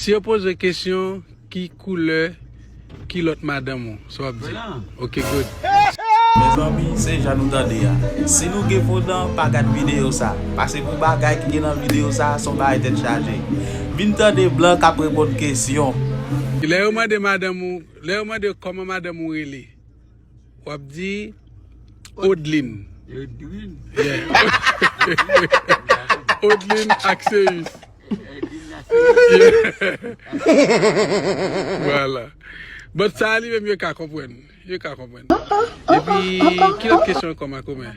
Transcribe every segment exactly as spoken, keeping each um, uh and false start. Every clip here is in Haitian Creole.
Si yo poze w kesyon, ki koulè kilòt madanm ou, sa w ap di? Ok, good. Mezanmi, se jan nou tande a. Si nou gen fo dan, pa gad videyo sa. Pase pou bagay ki gen nan videyo sa, se yon bagay tèt chaje. Vin tande blan k ap reponn kesyon. Lè yo mande madanm ou, lè yo mande w kòman madanm ou rele, w ap di Odlin. Edwin. Yeah. Odlin Axeus. Edwin Lasserius. Vwala. But sa a li menm yo ka konprann. Yo ka konprann. Epi, ki lòt kesyon ankò, Makomè?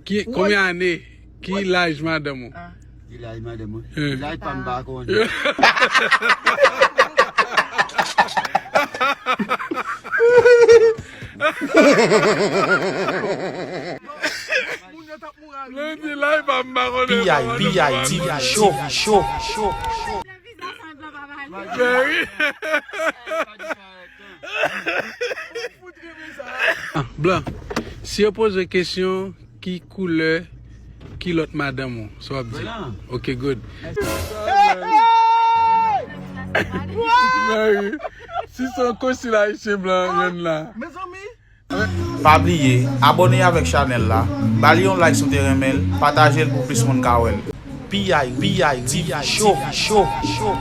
Ki, konbyen ane? Ki laj madanm ou? Ki laj madanm ou? Hmm. Laj pa m pa konnen. Lè di laj pa m pa konnen. P I, P I, T V show, show, show. Blan, si yo poze w kesyon, ki koulè kilòt madanm ou, sa w ap di? Blan. Ok, good. Si se yon konsil ayisyen blan jwenn la. Mezanmi. Pa bliye, abòne avèk chanèl la, ba li yon like si w te renmen l, pataje l pou plis moun ka wè l. P I, P I, T V show, show, show.